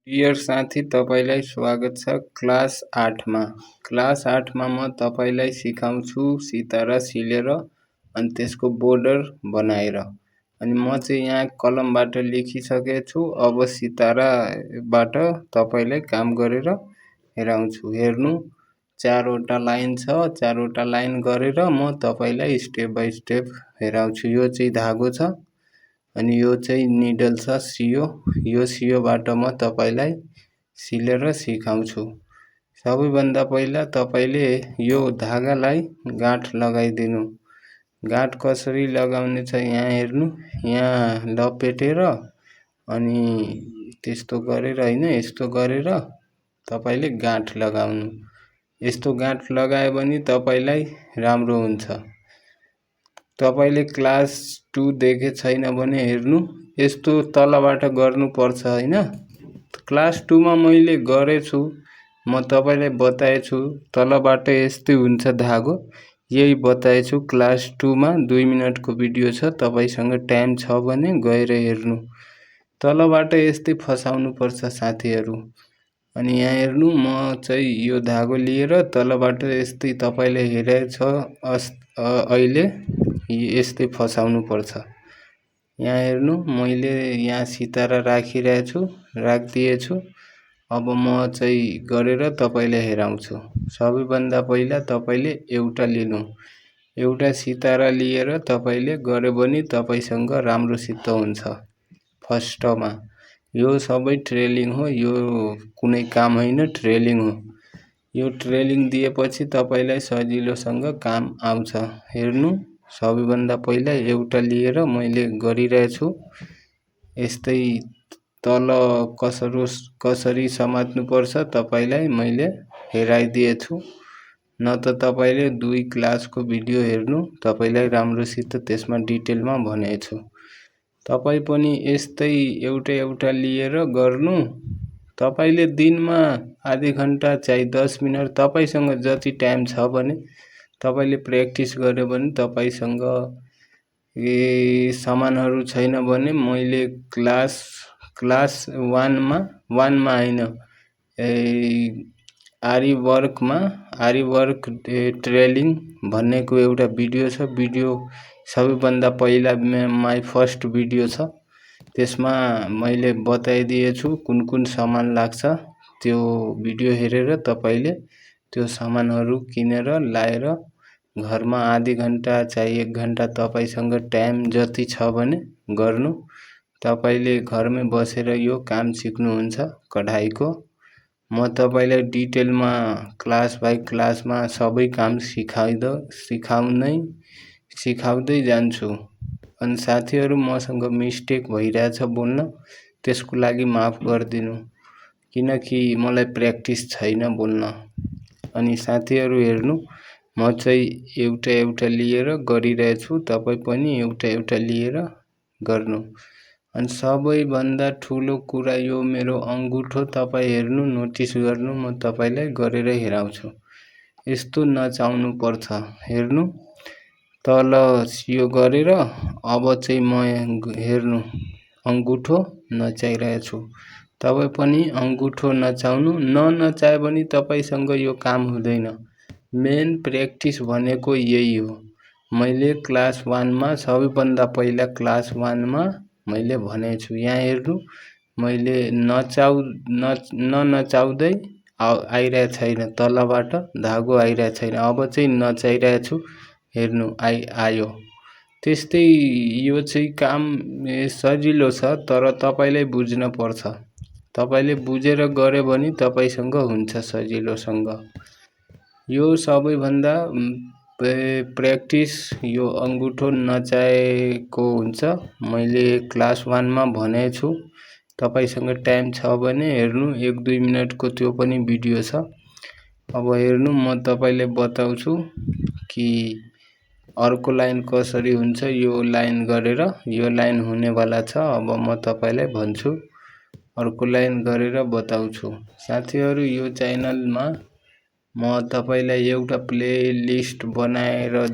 Dear साथी, तपाईलाई स्वागत छ क्लास 8 मा। क्लास 8 मा म तपाईलाई सिकाउँछु सितारा सिलेर अनि त्यसको बोर्डर बनाएर। अनि म चाहिँ यहाँ कलमबाट लेखिसकेको छु। अब सिताराबाट तपाईलाई काम गरेर हेराउँछु। हेर्नु, चारवटा लाइन छ। चारवटा लाइन गरेर म तपाईलाई स्टेप बाइ स्टेप हेराउँछु। यो चाहिँ धागो छ अनि यो चाहिँ निडल छ, सियो। यो सियोबाट म तपाईलाई सिलेर सिकाउँछु। सबैभन्दा पहिला तपाईले यो धागालाई गाँठ लगाइदिनु। गाँठ कसरी लगाउने छ यहाँ हेर्नु। यहाँ लपेटेर अनि त्यस्तो गरेर हैन, यस्तो गरेर तपाईले गाँठ लगाउनु। यस्तो गाँठ लगायो भने तपाईलाई राम्रो हुन्छ। तपाईले क्लास 2 देखे छैन भने हेर्नु, यस्तो तलबाट गर्नु पर्छ हैन। क्लास 2 मा मैले गरेछु, म तपाईलाई बताएछु। तलबाट यस्तै हुन्छ धागो, यही बताएछु। क्लास 2 मा 2 मिनेटको भिडियो छ, तपाईसँग टाइम छ भने गएर हेर्नु। तलबाट यस्तै फसाउनु पर्छ साथीहरु। अनि यहाँ हेर्नु, म चाहिँ यो धागो लिएर तलबाट यस्तै तपाईले हेरेछ अहिले यस्तै फसाउनु पर्छ। यहाँ हेर्नु, मैले यहाँ सितारा राखिदिएछु। अब म चाहिँ गरेर तपाईलाई हेराउँछु। सबैभन्दा पहिला तपाईले एउटा लिनु। एउटा सितारा लिएर तपाईले गरे भने तपाईसँग राम्रोसित हुन्छ। फर्स्टमा यो सबै ट्रेलिङ हो, यो कुनै काम हैन, ट्रेलिङ हो। यो ट्रेलिङ दिएपछि तपाईलाई सजिलोसँग काम आउँछ। हेर्नु, सबैभन्दा पहिला एउटा लिएर मैले गरिरहेछु। यस्तै तल कसरी समात्नु पर्छ तपाईलाई मैले हेराइदिएछु। न त तपाईले 2 क्लासको भिडियो हेर्नु, तपाईलाई राम्रोसित त्यसमा डिटेलमा भनेछु। तपाई पनि यस्तै एउटा लिएर गर्नु। तपाईले दिनमा आधी घण्टा चाहिँ 10 मिनेट तपाईसँग जति टाइम छ भने तपाईले प्र्याक्टिस गर्यो भने तपाईसँग सामानहरु छैन भने मैले क्लास 1 मा हैन, आरी वर्क ट्रेलिङ भन्नेको एउटा भिडियो छ। भिडियो सबैभन्दा पहिला माई फर्स्ट भिडियो छ। त्यसमा मैले बताइदिएछु कुन सामान लाग्छ। त्यो भिडियो हेरेर तपाईले त्यो सामानहरु किनेर लाएर घरमा आधी घण्टा चाहिँ 1 घण्टा तपाईसँग टाइम जति छ भने गर्नु। तपाईले घरमै बसेर यो काम सिक्नुहुन्छ कढाईको। म तपाईलाई डिटेलमा क्लास बाइ क्लासमा सबै काम सिकाउँदै जान्छु। अनि साथीहरु, मसँग मिस्टेक भइरहेछ बोल्न, त्यसको लागि माफ गरिदिनु, किनकि मलाई प्र्याक्टिस छैन बोल्न। अनि साथीहरु हेर्नु, म चाहिँ एउटा लिएर गरिरहेछु। तपाई पनि एउटा लिएर गर्नु। अनि सबैभन्दा ठुलो कुरा यो मेरो अंगुठो तपाई हेर्नु, नोटिस गर्नु। म तपाईलाई गरेर हेराउँछु। यस्तो नचाउनु पर्छ। हेर्नु, तल सियो गरेर अब चाहिँ म हेर्नु अंगुठो नचाइरहेछु। तपाई पनि अंगुठो नचाउनु। नचाहे भने तपाईसँग यो काम हुँदैन। मेन प्र्याक्टिस भनेको यही हो। मैले क्लास 1 मा सबैभन्दा पहिला क्लास 1 मा मैले भनेछु। यहाँ हेर्नु, मैले नचाउँदै आइरहेको छैन, तलबाट धागो आइरहेको छैन। अब चाहिँ नचाइरहेछु। हेर्नु, आयो। त्यस्तै यो चाहिँ काम सजिलो छ, तर तपाईलाई बुझ्न पर्छ। तपाईले बुझेर गरे भने तपाईसँग हुन्छ सजिलोसँग। यो सबैभन्दा प्र्याक्टिस यो अंगुठो नचाहेको हुन्छ। मैले क्लास 1 मा भनेछु। तपाईसँग टाइम छ भने हेर्नु, 1-2 मिनेटको त्यो पनि भिडियो छ। अब हेर्नु, म तपाईलाई बताउँछु कि अर्को लाइन कसरी हुन्छ। यो लाइन गरेर यो लाइन हुनेवाला छ। अब म तपाईलाई भन्छु, अर्को लाइन गरेर बताउँछु। साथीहरु, यो च्यानलमा म तपाईलाई एउटा प्लेलिस्ट बनाएर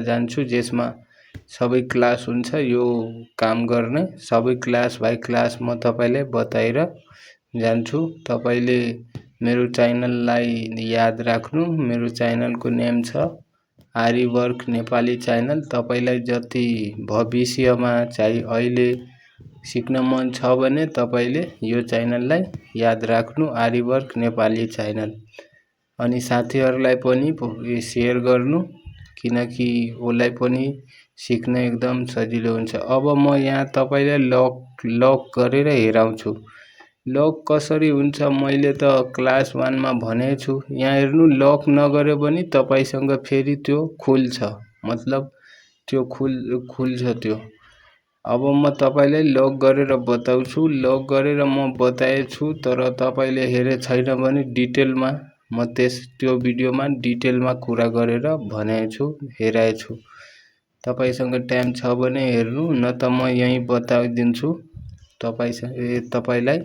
जान्छु। जसमा सबै क्लास हुन्छ यो काम गर्ने। सबै क्लास बाइ क्लास म तपाईलाई बताएर जान्छु। तपाईले मेरो च्यानललाई याद राख्नु। मेरो च्यानलको नेम छ आर्यवर्क नेपाली च्यानल। तपाईलाई जति भविष्यमा चाहिँ अहिले सिक्न मन छ भने तपाईले यो च्यानललाई याद राख्नु, आर्यवर्क नेपाली च्यानल। अनि साथीहरूलाई पनि सेयर गर्नु, किनकि उसलाई पनि सिक्न एकदम सजिलो हुन्छ। अब म यहाँ तपाईलाई लक गरेर हेराउँछु। लक कसरी हुन्छ मैले त क्लास 1 मा भनेको छु। यहाँ हेर्नु, लक नगरे पनि तपाईसँग फेरि त्यो खुल्छ, मतलब त्यो खुल्छ त्यो। अब म तपाईलाई लक गरेर बताउँछु। लक गरेर म बताएछु, तर तपाईले हेरे छैन भने डिटेलमा म त्यो भिडियोमा डिटेलमा कुरा गरेर भनेछु, हेराएछु। तपाईसँग टाइम छ भने हेर्नु, न त म यही बताइदिन्छु तपाईलाई।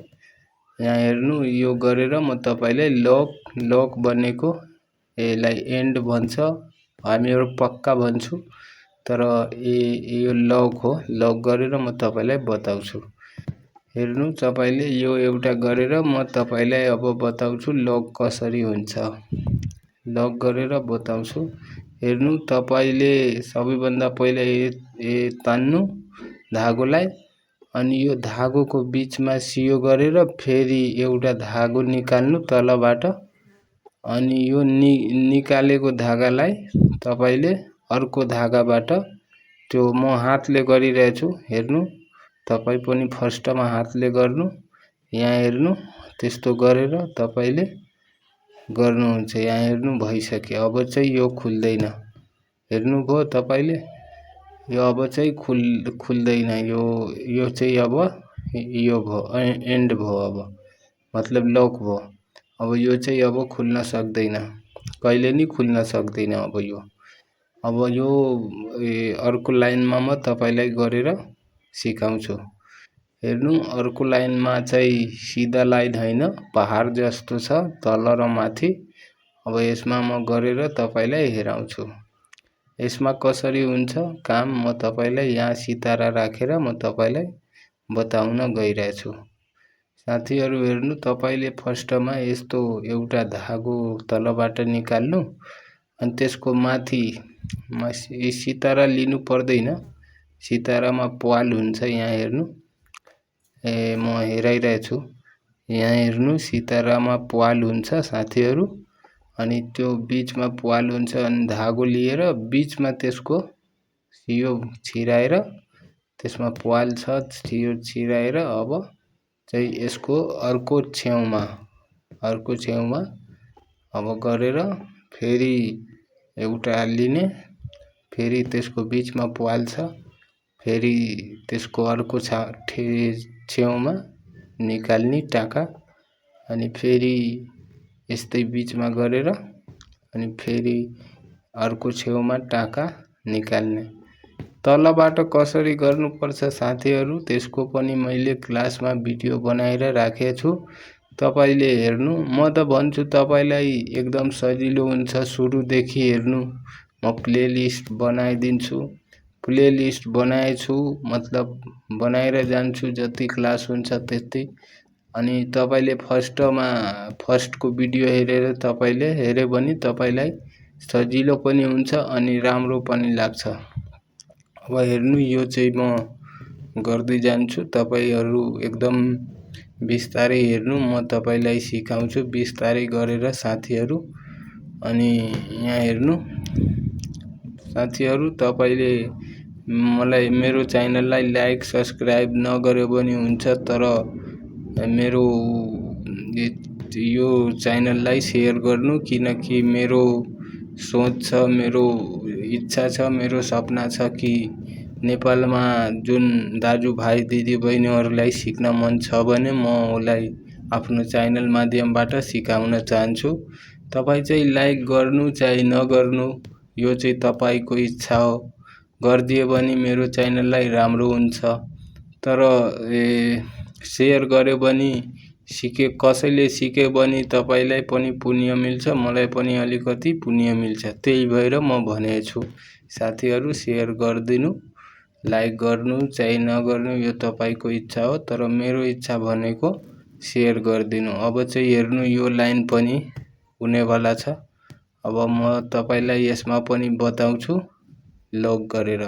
यहाँ हेर्नु, यो गरेर म तपाईलाई लक बनेको, यसलाई एन्ड भन्छ, हामीहरु पक्का भन्छौ, तर यो लक हो। लक गरेर म तपाईलाई बताउँछु। हेर्नु, तपाईले यो एउटा गरेर म तपाईलाई अब बताउँछु लक कसरी हुन्छ। लक गरेर बताउँछु। हेर्नु, तपाईले सबैभन्दा पहिला तान्नु धागोलाई, अनि यो धागोको बीचमा सियो गरेर फेरि एउटा धागो निकाल्नु तलबाट। अनि यो निकालेको धागालाई तपाईले अर्को धागाबाट, त्यो म हातले गरिरहेछु, हेर्नु, तपाई पनि फर्स्टमा हातले गर्नु। यहाँ हेर्नु, त्यस्तो गरेर तपाईले गर्नुहुन्छ। यहाँ हेर्नु, भइसक्यो। अब चाहिँ यो खुल्दैन। हेर्नु भयो तपाईले, यो अब चाहिँ खुल्दैन। यो चाहिँ अब यो भयो, एन्ड भयो। अब मतलब लक भयो। अब यो चाहिँ अब खुल्न सक्दैन, कहिले नि खुल्न सक्दैन। अब यो अर्को लाइनमा म तपाईलाई गरेर सिकाउँछु। हेर्नु, अर्को लाइनमा चाहिँ सिधा लाइन हैन, पहाड जस्तो छ तल र माथि। अब यसमा म गरेर तपाईलाई हेराउँछु। यसमा कसरी हुन्छ काम म तपाईलाई यहाँ सितारा राखेर म तपाईलाई बताउन गइरहेछु। साथीहरु हेर्नु, तपाईले फर्स्टमा यस्तो एउटा धागो तलबाट निकाल्नु, अनि त्यसको माथि सितारा लिनु पर्दैन। सितारामा प्वाल हुन्छ। यहाँ हेर्नु, म हेराइरहेछु। यहाँ हेर्नु, सितारामा प्वाल हुन्छ साथीहरु। अनि त्यो बीचमा प्वाल हुन्छ, अनि धागो लिएर बीचमा त्यसको सियो छिराएर, त्यसमा प्वाल छ, सियो छिराएर अब चाहिँ यसको अर्को छेउमा अब गरेर फेरि एउटा लिने, फेरि त्यसको बीचमा प्वाल छ, फेरि त्यसको अर्को छेउमा निकाल्ने टाका, अनि फेरि यस्तै बीचमा गरेर अनि फेरि अर्को छेउमा टाका निकाल्ने। तलबाट कसरी गर्नुपर्छ साथीहरु, त्यसको पनि मैले क्लासमा भिडियो बनाएर राखेको छु। तपाईले हेर्नु, म त भन्छु तपाईलाई एकदम सजिलो हुन्छ। सुरुदेखि हेर्नु, म प्लेलिस्ट बनाइदिन्छु। प्लेलिस्ट बनाएछु, मतलब बनाएर जान्छु, जति क्लास हुन्छ त्यति। अनि तपाईले फर्स्टको भिडियो हेरेर तपाईले हेरे भने तपाईलाई सजिलो पनि हुन्छ अनि राम्रो पनि लाग्छ। अब हेर्नु, यो चाहिँ म गर्दै जान्छु। तपाईहरु एकदम बिस्तारै हेर्नु, म तपाईलाई सिकाउँछु बिस्तारै गरेर साथीहरु। अनि यहाँ हेर्नु साथीहरु, तपाईले मलाई मेरो च्यानललाई लाइक सब्स्क्राइब नगरे पनि हुन्छ, तर मेरो यो च्यानललाई शेयर गर्नु, किनकि मेरो सोच छ, मेरो इच्छा छ, मेरो सपना छ कि नेपालमा जुन दाजुभाइ दिदीबहिनीहरूलाई सिक्न मन छ भने म उसलाई आफ्नो च्यानल माध्यमबाट सिकाउन चाहन्छु। तपाई चाहिँ लाइक गर्नु चाहे नगर्नु, यो चाहिँ तपाईको इच्छा हो। गर्दिए भने मेरो च्यानललाई राम्रो हुन्छ, तर शेयर गरे भने कसैले सिके भने तपाईलाई पनि पुण्य मिल्छ, मलाई पनि अलिकति पुण्य मिल्छ। त्यही भएर म भनेछु साथीहरू सेयर गरिदिनु, लाइक गर्नु चाहे नगर्नु यो तपाईको इच्छा हो, तर मेरो इच्छा भनेको सेयर गरिदिनु। अब चाहिँ हेर्नु यो लाइन पनि हुनेवाला छ। अब म तपाईलाई यसमा पनि बताउँछु लक गरेर।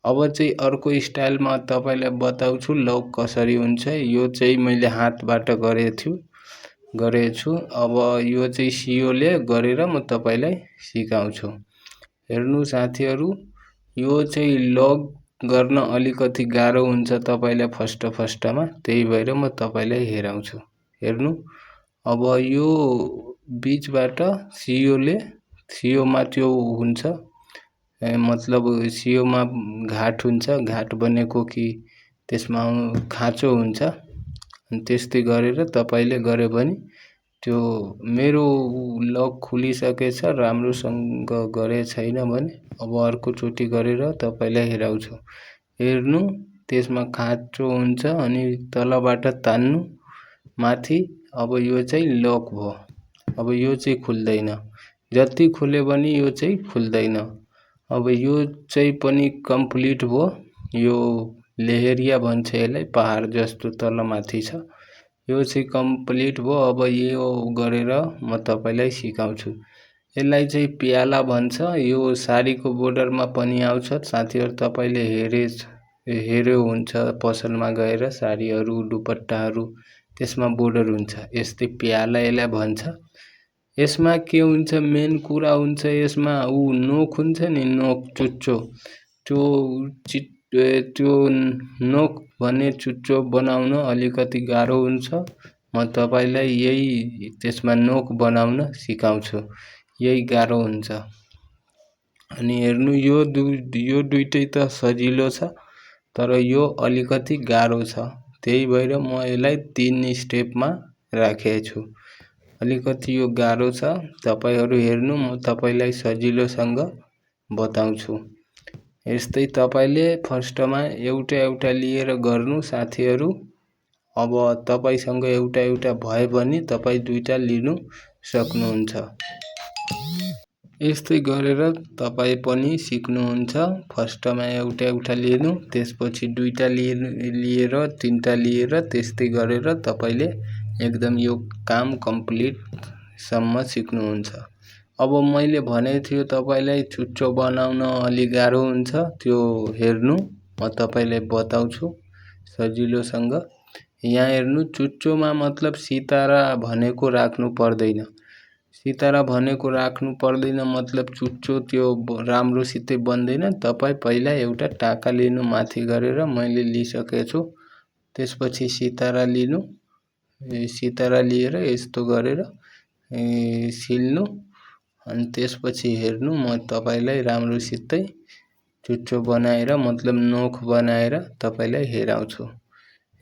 अब चाहिँ अर्को स्टाइलमा तपाईलाई बताउँछु लक कसरी हुन्छ। यो चाहिँ मैले हातबाट गरेछु। अब यो चाहिँ सियोले गरेर म तपाईलाई सिकाउँछु। हेर्नु साथीहरू, यो चाहिँ लक गर्न अलिकति गाह्रो हुन्छ तपाईलाई फर्स्टमा, त्यही भएर म तपाईलाई हेराउँछु। हेर्नु, अब यो बीचबाट सियोमा त्यो हुन्छ, मतलब सियोमा घाट हुन्छ, घाट बनेको कि त्यसमा खाँचो हुन्छ। अनि त्यस्तै गरेर तपाईले गरे भने त्यो मेरो लक खुलिसकेछ, राम्रोसँग गरे छैन भने अब अर्को चोटी गरेर तपाईलाई हेराउँछु। हेर्नु, त्यसमा खाँचो हुन्छ अनि तलबाट तान्नु माथि। अब यो चाहिँ लक भयो। अब यो चाहिँ खुल्दैन, जति खुले पनि यो चाहिँ खुल्दैन। अब यो चाहिँ पनि कम्प्लिट भयो। यो लेहेरिया भन्छ यसलाई, पहाड जस्तो तल माथि छ। यो चाहिँ कम्प्लिट भयो। अब यो गरेर म तपाईलाई सिकाउँछु। यसलाई चाहिँ प्याला भन्छ। यो साडीको बोर्डरमा पनि आउँछ साथीहरू, तपाईले हेर्यो हुन्छ पसलमा गएर साडीहरू दुपट्टाहरू, त्यसमा बोर्डर हुन्छ। यस्तै प्याला यसलाई भन्छ। यसमा के हुन्छ, मेन कुरा हुन्छ यसमा नोक हुन्छ नि, नोक चुच्चो, त्यो नोक भने चुच्चो बनाउन अलिकति गाह्रो हुन्छ। म तपाईलाई यही त्यसमा नोक बनाउन सिकाउँछु, यही गाह्रो हुन्छ। अनि हेर्नु, यो दुइटै त सजिलो छ, तर यो अलिकति गाह्रो छ। त्यही भएर म यसलाई 3 स्टेपमा राखेको छु। अलिकति यो गाह्रो छ, तपाईहरू हेर्नु, म तपाईलाई सजिलोसँग बताउँछु। यस्तै तपाईले फर्स्टमा एउटा लिएर गर्नु साथीहरू। अब तपाईसँग एउटा भए पनि तपाई 2टा लिनु सक्नुहुन्छ। यस्तै गरेर तपाई पनि सिक्नुहुन्छ। फर्स्टमा एउटा लिनु, त्यसपछि 2टा लिएर 3टा लिएर, त्यस्तै गरेर तपाईले एकदम यो काम कम्प्लिट सम्म सिक्नुहुन्छ। अब मैले भनेको थियो तपाईलाई चुच्चो बनाउन अलि गाह्रो हुन्छ, त्यो हेर्नु म तपाईलाई बताउँछु सजिलोसँग। यहाँ हेर्नु, चुच्चोमा मतलब सितारा भनेको राख्नु पर्दैन। सितारा भनेको राख्नु पर्दैन मतलब चुच्चो त्यो राम्रोसितै बन्दैन। तपाई पहिला एउटा टाका लिनु माथि गरेर, मैले लिइसकेको छु। त्यसपछि सितारा लिनु, सितारा लिएर यस्तो गरेर सिल्नु। अनि त्यसपछि हेर्नु, म तपाईलाई राम्रोसितै चुच्चो बनाएर मतलब नोक बनाएर तपाईलाई हेराउँछु।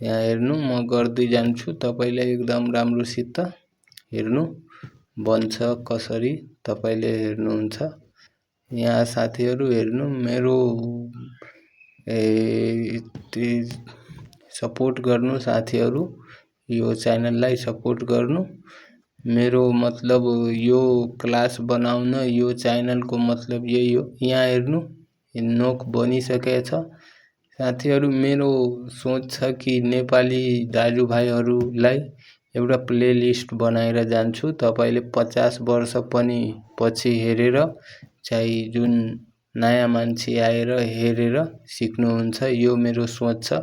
यहाँ हेर्नु, म गर्दै जान्छु तपाईलाई एकदम राम्रोसित हेर्नु बन्छ कसरी, तपाईले हेर्नुहुन्छ। यहाँ साथीहरू हेर्नु, मेरो सपोर्ट गर्नु साथीहरू, यो च्यानललाई सपोर्ट गर्नु। मेरो मतलब यो क्लास बनाउन यो च्यानलको मतलब यही हो। यहाँ हेर्नु, नोक बनिसकेछ साथीहरू। मेरो सोच छ कि नेपाली दाजुभाइहरूलाई एउटा प्लेलिस्ट बनाएर जान्छु। तपाईले 50 वर्ष पनि पछि हेरेर, चाहे जुन नयाँ मान्छे आएर हेरेर सिक्नुहुन्छ, यो मेरो सोच छ।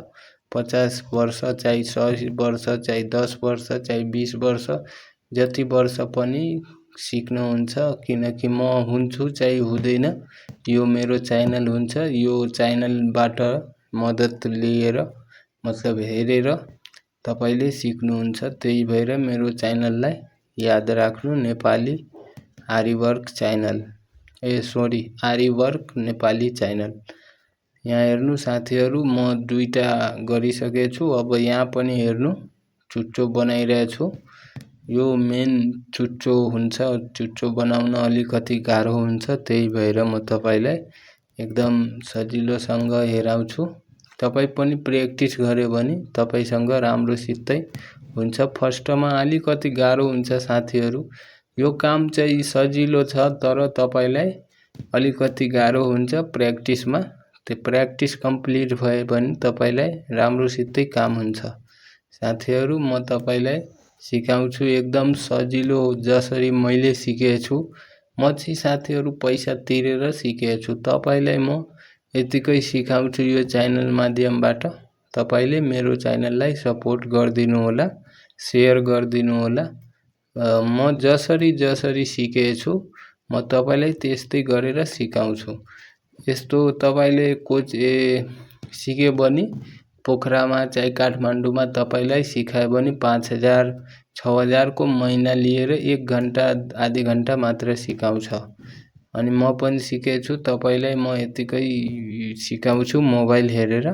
50 वर्ष चाहे 100 वर्ष चाहे 10 वर्ष चाहे 20 वर्ष, जति वर्ष पनि सिक्नुहुन्छ, किनकि म हुन्छु चाहे हुँदैन, यो मेरो च्यानल हुन्छ। यो च्यानलबाट मद्दत लिएर मतलब हेरेर तपाईले सिक्नुहुन्छ। त्यही भएर मेरो च्यानललाई याद राख्नु, नेपाली आर्यवर्क च्यानल, आर्यवर्क नेपाली च्यानल। यहाँ हेर्नु साथीहरू, म 2टा गरिसकेको छु। अब यहाँ पनि हेर्नु, चुच्चो बनाइरहेको छु। यो मेन चुच्चो हुन्छ, चुच्चो बनाउन अलिकति गाह्रो हुन्छ। त्यही भएर म तपाईलाई एकदम सजिलोसँग हेराउँछु। तपाई पनि प्र्याक्टिस गर्यो भने तपाईसँग राम्रोसितै हुन्छ। फर्स्टमा अलिकति गाह्रो हुन्छ साथीहरू। यो काम चाहिँ सजिलो छ, तर तपाईलाई अलिकति गाह्रो हुन्छ प्र्याक्टिसमा। त्यो प्र्याक्टिस कम्प्लिट भयो भने तपाईलाई राम्रोसितै काम हुन्छ। साथीहरू म तपाईलाई सिकाउँछु एकदम सजिलो जसरी मैले सिकेछु। म चाहिँ साथीहरू पैसा तिरेर सिकेछु। तपाईलाई म यतिकै सिकाउँछु यो च्यानल माध्यमबाट। तपाईले मेरो च्यानललाई सपोर्ट गरिदिनु होला, शेयर गरिदिनु होला। म जसरी सिकेछु म तपाईलाई त्यस्तै गरेर सिकाउँछु। यस्तो तपाईले सिक्यो भने पोखरामा चाहिँ काठमाडौँमा तपाईलाई सिकायो भने 5000 6000 को महिना लिएर 1 घण्टा आधी घण्टा मात्र सिकाउँछ। अनि म पनि सिकेछु। तपाईलाई म यतिकै सिकाउँछु मोबाइल हेरेर।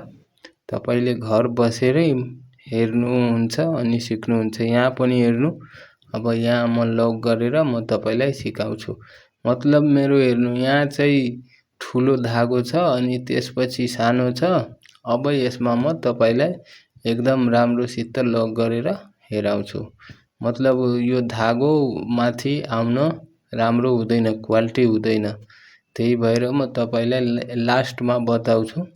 तपाईले घर बसेरै हेर्नुहुन्छ अनि सिक्नुहुन्छ। यहाँ पनि हेर्नु। अब यहाँ म लग गरेर म तपाईलाई सिकाउँछु। मतलब मेरो हेर्नु यहाँ चाहिँ ठुलो धागो छ अनि त्यसपछि सानो छ। अब यसमा म तपाईलाई एकदम राम्रोसित लग गरेर हेराउँछु। मतलब यो धागो माथि आउन राम्रो हुँदैन, क्वालिटी हुँदैन। त्यही भएर म तपाईलाई लास्टमा बताउँछु।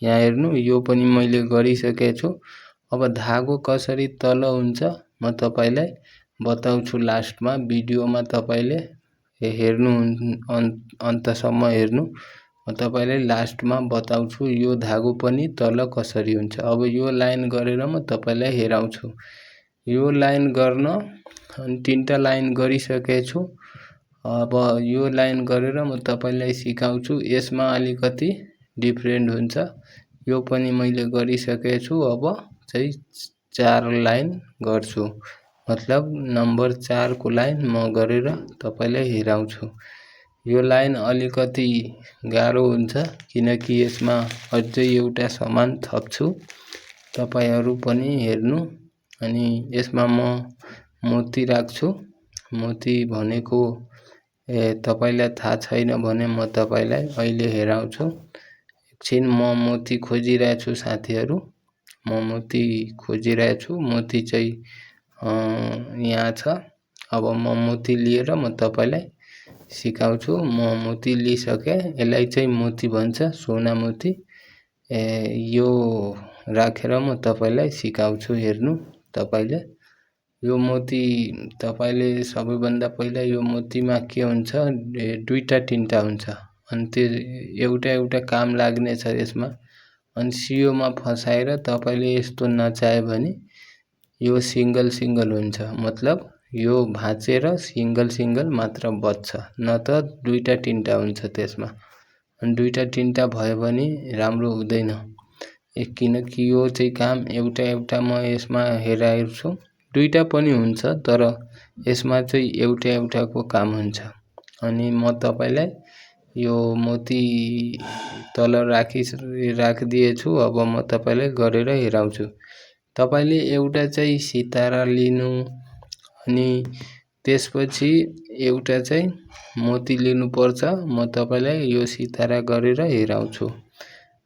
यहाँ हेर्नु यो पनि मैले गरिसकेछु। अब धागो कसरी तल हुन्छ म तपाईलाई बताउँछु लास्टमा। भिडियोमा तपाईले हेर्नु अन्तसम्म हेर्नु। म तपाईलाई लास्टमा बताउँछु यो धागो पनि तल कसरी हुन्छ। अब यो लाइन गरेर म तपाईलाई हेराउँछु। यो लाइन गर्न अनि 3टा लाइन गरिसकेछु। अब यो लाइन गरेर म तपाईलाई सिकाउँछु। यसमा अलिकति डिफरेन्ट हुन्छ। यो पनि मैले गरिसकेछु। अब चाहिँ 4 लाइन गर्छु। मतलब नम्बर 4 को लाइन म गरेर तपाईलाई हेराउँछु। यो लाइन अलिकति गाह्रो हुन्छ किनकि यसमा अझै एउटा सामान थप्छु। तपाईहरु पनि हेर्नु। अनि यसमा म मोती राख्छु। मोती भनेको तपाईलाई थाहा छैन भने म तपाईलाई अहिले हेराउँछु। एकछिन म मोती खोजिरहेछु साथीहरु। म मोती खोजिरहेछु। मोती चाहिँ यहाँ छ। अब म मोती लिएर म तपाईलाई सिकाउँछु। म मोती लिइसके। यसलाई चाहिँ मोती भन्छ, सोना मोती। यो राखेर म तपाईलाई सिकाउँछु। हेर्नु तपाईले यो मोती तपाईले सबैभन्दा पहिला यो मोतीमा के हुन्छ, 2टा 3टा हुन्छ। अनि त्यो एउटा काम लाग्ने छ यसमा। अनि सियोमा फसाएर तपाईले यस्तो नचाहे भने यो सिंगल हुन्छ। मतलब यो भाँचेर सिंगल मात्र बच्छ। न त 2टा 3टा हुन्छ त्यसमा। अनि 2टा 3टा भयो भने राम्रो हुँदैन। किनकि यो चाहिँ काम एउटा म यसमा हेराइछु। 2टा पनि हुन्छ तर यसमा चाहिँ एउटाको काम हुन्छ। अनि म तपाईलाई यो मोती तल राखिदिएछु। अब म तपाईलाई गरेर हेराउँछु। तपाईले एउटा चाहिँ सितारा लिनु अनि त्यसपछि एउटा चाहिँ मोती लिनु पर्छ। म तपाईलाई यो सितारा गरेर हेराउँछु।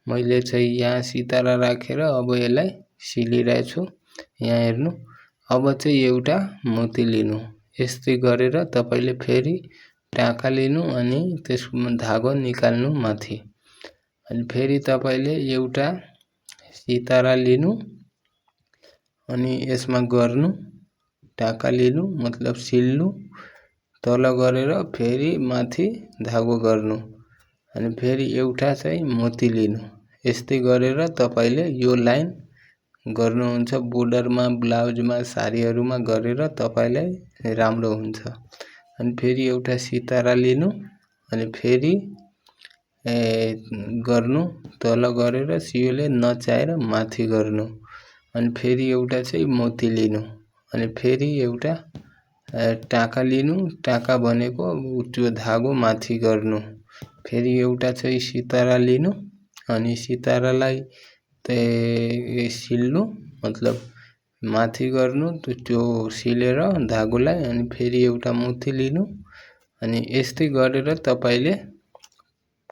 मैले चाहिँ यहाँ सितारा राखेर अब यसलाई सिलिरहेछु। यहाँ हेर्नु। अब चाहिँ एउटा मोती लिनु। यस्तै गरेर तपाईले फेरि टाका लिनु अनि त्यसको धागो निकाल्नु माथि। अनि फेरि तपाईले एउटा सितारा लिनु अनि यसमा गर्नु, टाका लिनु मतलब सिल्नु, तल गरेर फेरि माथि धागो गर्नु। अनि फेरि एउटा चाहिँ मोती लिनु। यस्तै गरेर तपाईले यो लाइन गर्नुहुन्छ। बोर्डरमा, ब्लाउजमा, साडीहरुमा गरेर तपाईलाई राम्रो हुन्छ। अनि फेरि एउटा सितारा लिनु अनि फेरि गर्नु, तल गरेर सियोले नचाहेर माथि गर्नु। अनि फेरि एउटा चाहिँ मोती लिनु। अनि फेरि एउटा टाका लिनु। टाका भनेको त्यो धागो माथि गर्नु। फेरि एउटा चाहिँ सितारा लिनु अनि सितारालाई सिल्नु मतलब माथि गर्नु त्यो सिलेर धागोलाई। अनि फेरि एउटा मोती लिनु। अनि यस्तै गरेर तपाईले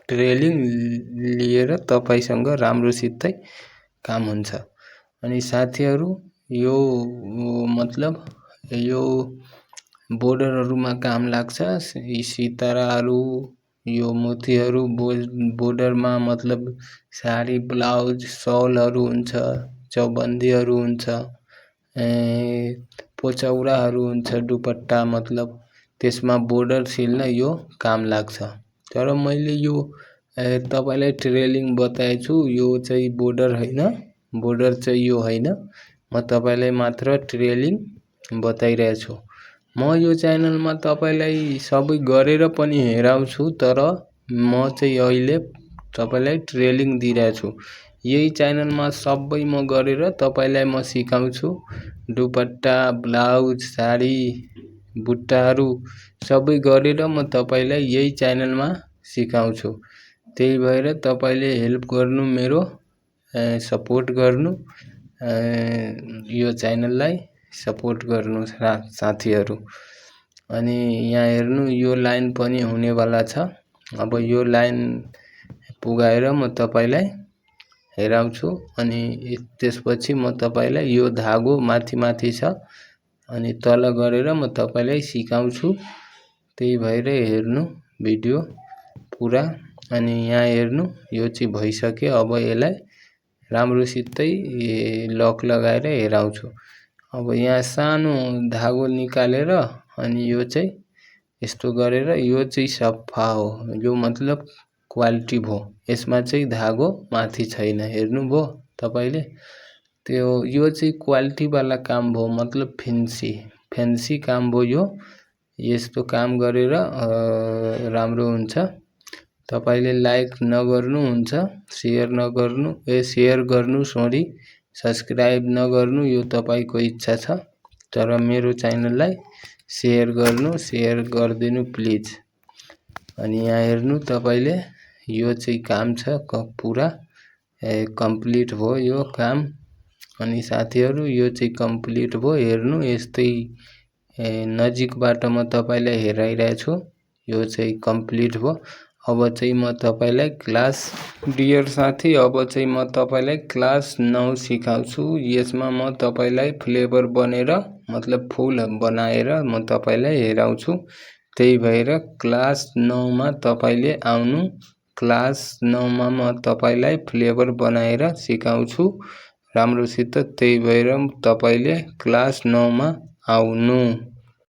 ट्रेलिङ लिएर तपाईसँग राम्रोसितै काम हुन्छ। अनि साथीहरु यो मतलब यो बोर्डरहरुमा काम लाग्छ। यी सिताराहरु यो मोतीहरू बोर्डरमा मतलब साडी ब्लाउज सलहरू हुन्छ, चौबन्दीहरू हुन्छ, पोचौराहरू हुन्छ, दुपट्टा मतलब त्यसमा बोर्डर सिल्न यो काम लाग्छ। तर मैले यो तपाईलाई ट्रेलिङ बताएको छु, यो चाहिँ बोर्डर होइन, बोर्डर चाहिँ यो होइन, म तपाईलाई मात्र ट्रेलिङ बताइरहेको छु। म यो च्यानलमा तपाईलाई सबै गरेर पनि हेराउँछु, तर म चाहिँ अहिले तपाईलाई ट्रेलिङ दिइरहेको छु। यही च्यानलमा सबै म गरेर तपाईलाई म सिकाउँछु। दुपट्टा ब्लाउज साडी बुट्टाहरू सबै गरेर म तपाईलाई यही च्यानलमा सिकाउँछु। त्यही भएर तपाईले हेल्प गर्नु, मेरो सपोर्ट गर्नु, यो च्यानललाई सपोर्ट गर्नु साथीहरू। अनि यहाँ हेर्नु, यो लाइन पनि हुनेवाला छ। अब यो लाइन पुगाएर म तपाईलाई हेराउँछु। अनि त्यसपछि म तपाईलाई यो धागो माथि छ अनि तल गरेर म तपाईलाई सिकाउँछु। त्यही भएर हेर्नु भिडियो पुरा। अनि यहाँ हेर्नु, यो चाहिँ भइसक्यो। अब यसलाई राम्रोसितै लक लगाएर हेराउँछु। अब यहाँ सानो धागो निकालेर अनि यो चाहिँ यस्तो गरेर, यो चाहिँ सफा हो, यो मतलब क्वालिटी भयो। यसमा चाहिँ धागो माथि छैन, हेर्नुभयो तपाईले। त्यो यो चाहिँ क्वालिटी वाला काम भयो, मतलब फेन्सी काम भयो। यो यस्तो काम गरेर राम्रो हुन्छ। तपाईले लाइक नगर्नु हुन्छ, सेयर गर्नु सरी, सब्स्क्राइब नगर्नु, यो तपाईको इच्छा छ। तर मेरो च्यानललाई सेयर गरिदिनु प्लिज। अनि यहाँ हेर्नु तपाईले, यो चाहिँ काम छ पुरा कम्प्लिट भयो यो काम। अनि साथीहरू, यो चाहिँ कम्प्लिट भयो। हेर्नु, यस्तै नजिकबाट म तपाईलाई हेराइरहेको छु। यो चाहिँ कम्प्लिट भयो। अब चाहिँ म तपाईलाई डियर साथी, अब चाहिँ म तपाईलाई क्लास 9 सिकाउँछु। यसमा म तपाईलाई फ्लेवर बनेर मतलब फुल बनाएर म तपाईलाई हेराउँछु। त्यही भएर क्लास 9 मा तपाईले आउनु। क्लास 9 मा म तपाईलाई फ्लेवर बनाएर सिकाउँछु राम्रोसित। त्यही भएर तपाईले क्लास 9 मा आउनु।